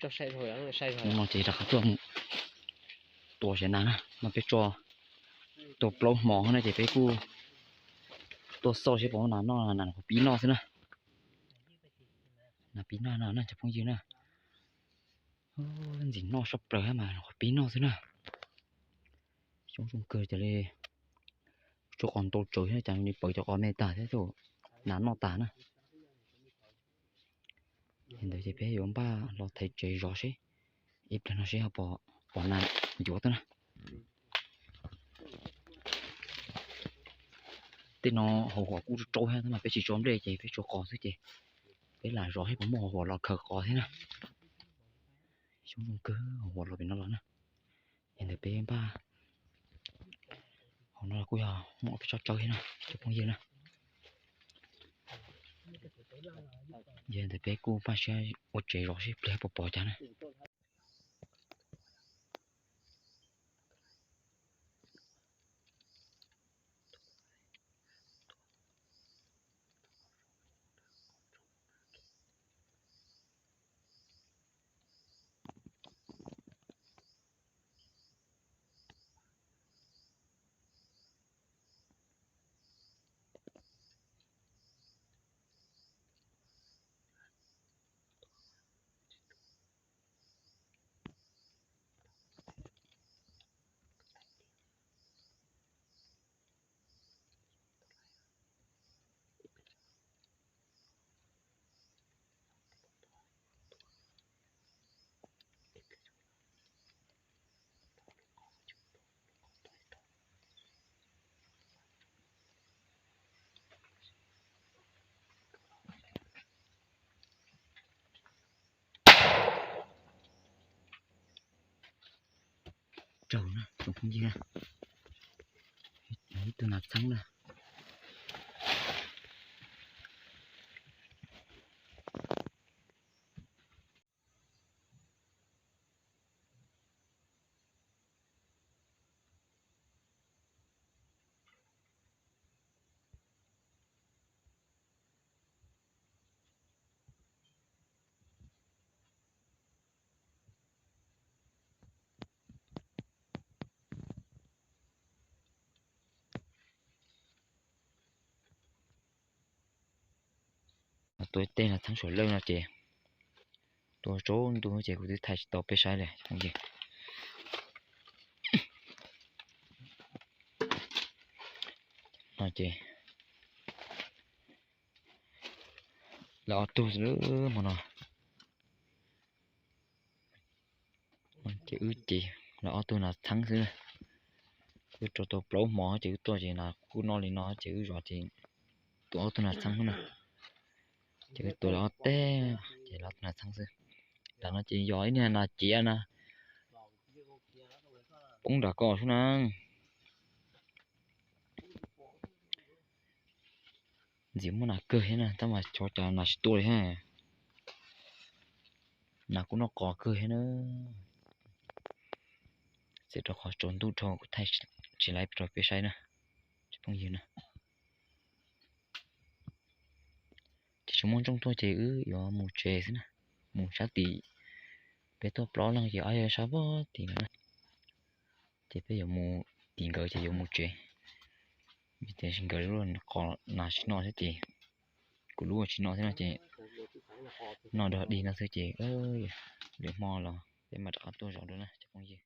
Hnub no ces rov qab tuaj mus tua sav nas na, mas peb tso tau plaub hmo na ces peb kuj tuaj xauj seb puas muaj nas noj, nas nyuam qhuav pib noj xwb na. Nas pib noj no na cov phooj ywg na. Ntxim noj saj plaws mas nyuam qhuav pib noj xwb na. Xyoob zoo kawg ces li, tso qos ntau tsawv thiab cas li pawv cov qos me tag thiab, nas noj tas na. Li ntawd ces peb yuav npaj los thaiv tsev zov seb ib pliag no seb ho pom nas yuav tuaj na. Tej no hauv huam kuj rau thiab tab mas peb tsis tso nplej ces peb tso qos xwb ces peb lam zov seb puas muaj hauv huam los khaws qos thiab na. Xyoob zoo kawg hauv huam los pem no los na. Yog ntawd peb npaj, hauv no kuj yog muaj peb tsob tsawb thiab na cov phooj ywg na. Yog ntawd peb kuj npaj siab ua tsev zov seb pliag puas pom cas na. Raug na tsoom phooj ywg, ib tug nas txheeb na. Tua tej nas txheeb saum lawj no ces tua tsaus ntuj ces kuv twb thaij tsis tau peb saib li. No ces lawv ob tug xwb hmo no. Ces wb ces lawv ob tug nas txheeb xwb. Wb rau tau plaub hmo ces wb tuaj ces nas kuj noj li no ces wb zov ces tua ob tug nas txheeb xwb na. Ces wb tua lawv ob teg ces lawv ob tug nas txheeb xwb. Nram no ces yog ib niag nas ciav na, poob nram ko xwb na. Ntxim muaj nas kawg thiab na tab mas xyov cas nas tsis tuaj li thiab. Nas kuj noj qos kawg thiab na. Txawm rau qhov tsaus ntuj dhau kuv thaij tsis laib rau peb saib na, tsoom phooj ywg na. Ces tsis muaj ntsooj tuaj ces wb yuav mus tsev xwb na. Mus sab tim, peb tuaj plaub leeg ces ob yawg sab pem tim no na. Ces peb yuav mus tim nkawd ces yuav mus tsev. Vim tias nkawd lub qos nas tsis noj thiab ces kuv lub ua tsis noj thiab no ces noj dog dig no xwb ces lwm hmo los peb mam rov qab tuaj zov dua na cov phooj ywg.